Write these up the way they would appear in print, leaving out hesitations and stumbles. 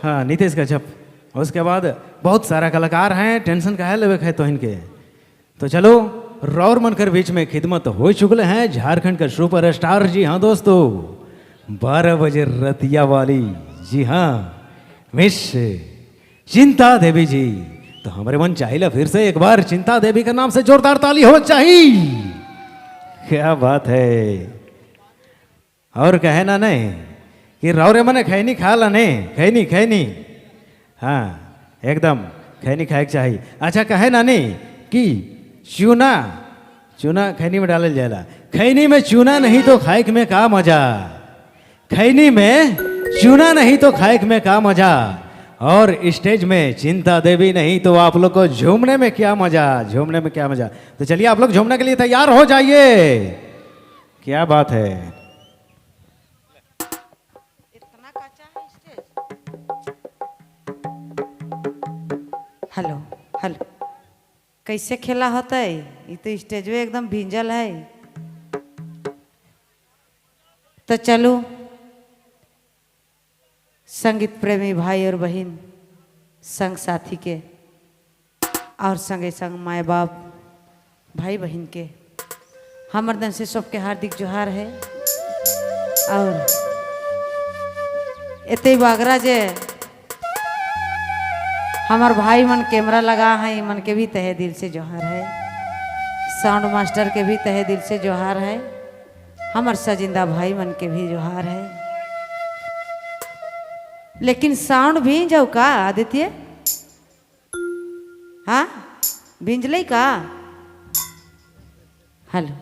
हाँ नीतीश कच्छप। उसके बाद बहुत सारा कलाकार हैं, टेंशन काहे लेवे है तो इनके। तो चलो रौर मनकर बीच में खिदमत हो चुके हैं झारखंड का सुपर स्टार। जी हाँ दोस्तों, 12 बजे रतिया वाली, जी हाँ मिस चिंता देवी जी। तो हमारे मन चाहिए फिर से एक बार चिंता देवी के नाम से जोरदार ताली हो चाहिए। क्या बात है। और कहे ना नहीं कि रौरे मने खैनी खा ला नहीं, खैनी खैनी, हाँ एकदम खैनी खाए के चाहिए। अच्छा कहे ना नहीं कि चूना, चूना खैनी में डालल जाला, खैनी में चूना नहीं तो खाए में का मजा, खैनी में चूना नहीं तो खाए में का मजा, और स्टेज में चिंता देवी नहीं तो आप लोग को झूमने में क्या मजा, झूमने में क्या मजा। तो चलिए आप लोग झूमने के लिए तैयार हो जाइए। क्या बात है। इतना कच्चा है स्टेज। हेलो हेलो, कैसे खेला होता है? ये तो स्टेज एकदम भींजल है। तो चलो संगीत प्रेमी भाई और बहन, संग साथी के और संगे संग माए बाप भाई बहन के हमर दन से सबके हार्दिक जोहार है। और एते बागरा जे हमार भाई मन कैमरा लगा है, मन के भी तहे दिल से जोहार है। साउंड मास्टर के भी तहे दिल से जोहार है। हमार सजिंदा भाई मन के भी जोहार है। लेकिन साउंड भींज जाओ का आदित्य? हाँ भींजले का? हेलो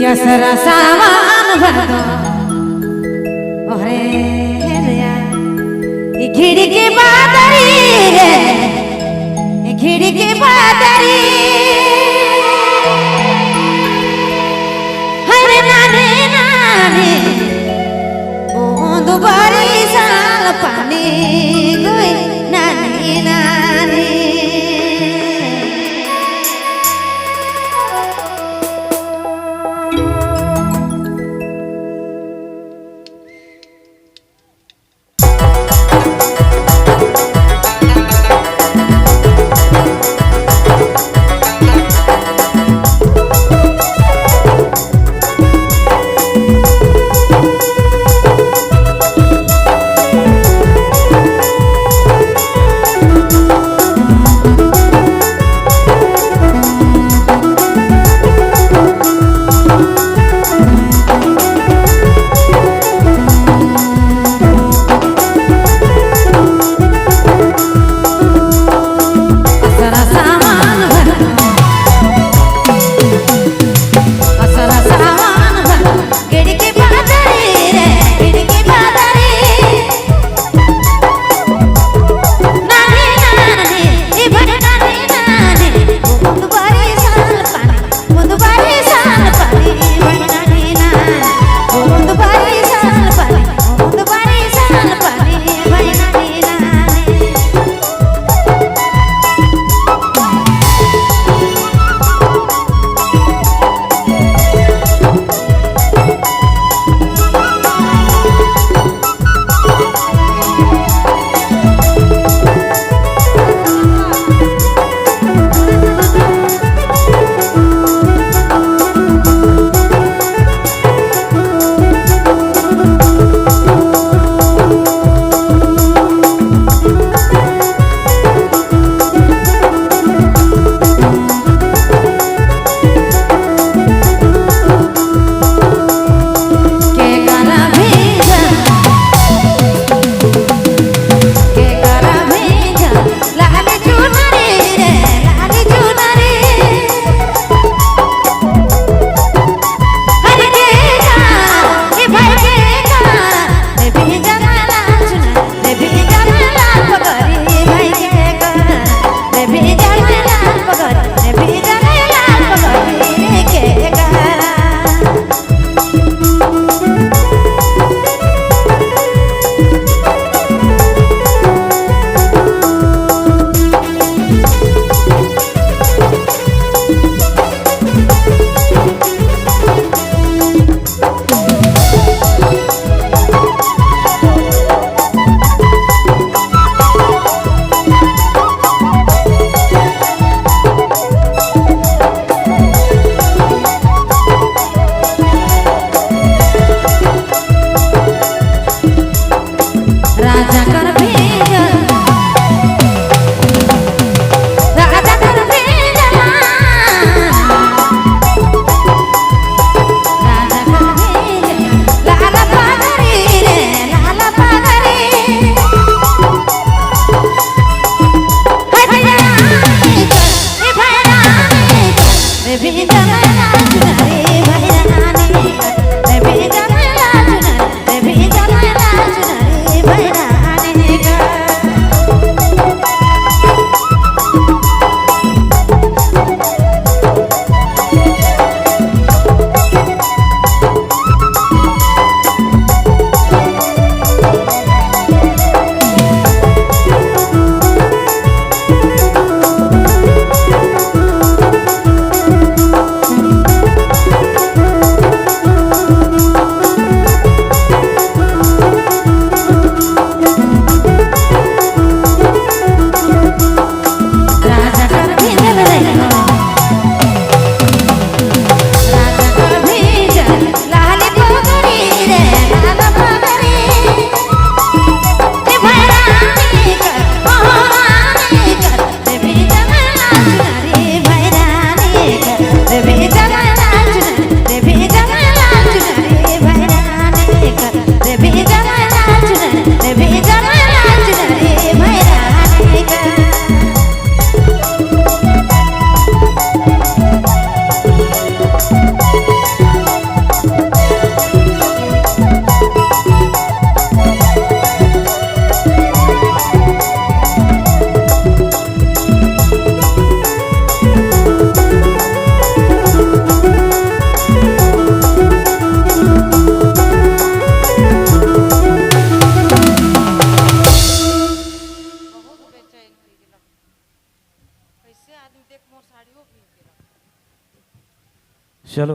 यसरा सामान भर दो ओरे खिड़की बादरी रे, खिड़की बादरी हरे नाने नाने बूंद बारी साल पानी गोई नानी नानी। ऐसे आदमी देख मोर साड़ियों भीग गेल। चलो।